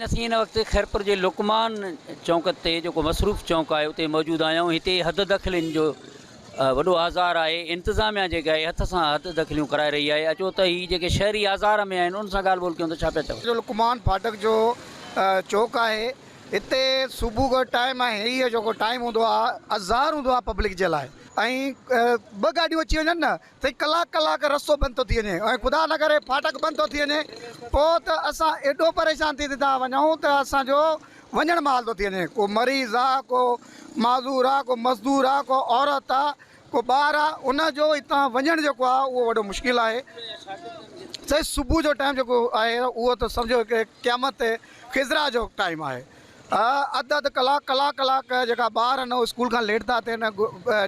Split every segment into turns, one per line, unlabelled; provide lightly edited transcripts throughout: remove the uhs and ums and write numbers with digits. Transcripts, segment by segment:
اسين هن وقت خيرپور جي لقمان چونڪ تي جيڪو مصروف چونڪ آهي اتي موجود آهيون هتي حد دخلين جو وڏو آزار آهي انتظاميا جيڪا آهي هٿ سان حد دخليون ڪرائي رهي آهي اچو ته هي جيڪي شهري آزار ۾ آهن ان سان ڳالهه ٻولهه ڪيون ته ڇا پيا چون.
جو لقمان ڦاٽڪ جو چوڪ آهي هتي صبح جو ٽائيم آهي هي جيڪو ٽائيم هوندو آهي آزار هوندو آهي پبلڪ جي لاء ۽ ٻه گاڏيون اچي وڃن نه سائين ڪلاڪ ڪلاڪ رستو بند ٿو ٿي وڃي ۽ خدا نه ڪري ڦاٽڪ بند ٿو ٿي وڃي پوء ته اسان ايڏو پريشان ٿي ٿا وڃون ته اسان جو وڃڻ محال ٿو ٿي وڃي ڪو مريض آ ڪو معذور آ ڪو مزدور آ ڪو عورت آ ڪو ٻار آ ان جو هتان وڃڻ جيڪو آ اهو وڏو مشڪل آهي سائين صبح جو ٽائيم جيڪو آهي اهو ته سمجهو هڪ قيامت خضرا جو ٽائيم آهي اڌ اڌ ڪلاڪ ڪلاڪ ڪلاڪ جيڪا ٻار آهن اهي اسڪول کان ليٽ ٿا ٿين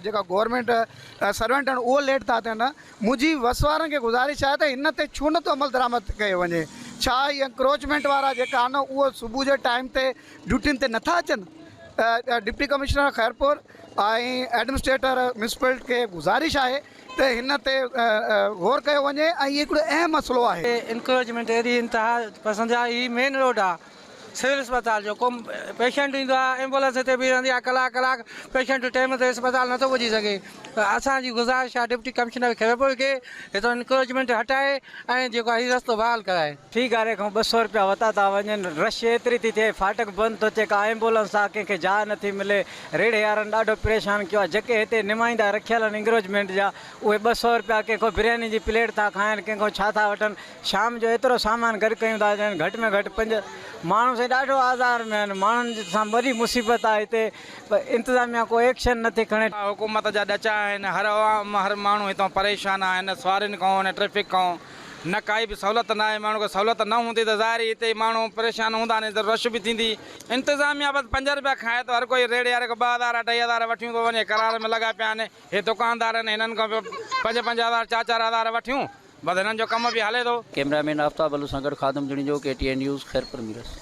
جيڪا گورنمينٽ سرونٽ آهن اهي ليٽ ٿا ٿين منهنجي وس وارن کي گذارش آهي ته هن تي ڇو نٿو عمل درآمد ڪيو وڃي ڇا هي انڪروچمينٽ وارا جيڪا آهن اهي صبح جي ٽائيم تي ڊيوٽين تي نٿا اچن deputy commissioner Khairpur ۽ administrator municipality کي گذارش آهي ته هن تي غور ڪيو وڃي ۽ هي هڪڙو اهم مسئلو آهي.
انڪروچمينٽ ايڏي انتها پسند آهي هي مين روڊ آهي سول اسپتال جو ڪو پيشنٽ ايندو آهي ايمبولنس هتي بيهي رهندي آهي ڪلاڪ ڪلاڪ پيشنٽ ٽيم تي اسپتال نٿو پڄي سگهي ته اسان جي گذارش آهي ڊپٽي ڪمشنر خيرپور کي هتان انڪروچمينٽ هٽائي ۽ جيڪو آهي هي رستو بحال ڪرائي.
في گاڏي کان 200 رپيا وتا ٿا وڃن رش ايتري ٿي ٿئي ڦاٽڪ بند ٿو ٿئي ڪا ايمبولنس آ ڪنهن کي جاء نٿي ملي ريڙهي وارن ڏاڍو پريشان ڪيو آ جيڪي هتي نمائندا رکيل آهن انڪروچمينٽ جا اهي 200 رپيا ڪنهن کان برياني جي پليٽ ٿا کائن ڪنهن کان ڇا ٿا وٺن شام جو ايترو سامان گڏ ڪيون ٿا ڄڻ گهٽ ۾ گهٽ پنج ماڻهو سائين ڏاڍو آزار ۾ آهن ماڻهن سان وڏي مصيبت آهي هتي پر انتظاميا ڪو ايڪشن نٿي کڻي.
حڪومت جا ڏچا آهن هر عوام هر ماڻهو هتان پريشان آهن سوارين کان ۽ ٽريفڪ کان نه ڪائي به سهولت نه آهي ماڻهو کي سهولت نه هوندي ته ظاهر هتي ماڻهو پريشان هوندا نه ته رش به ٿيندي انتظاميا بس پنج رپيا کائي ٿو هر ڪوئي ريڙهي واري کان 2000 2500 وٺيون ٿو وڃي قرار ۾ لڳا پيا آهن هي دڪاندار آهن هنن کان به پنج پنج هزار چار چار هزار وٺيون بس هنن جو ڪم به هلي ٿو.
ڪئميرا مين آفتاب بلو سان گڏ Khadim Junejo, K T N news, Khairpur Mirs.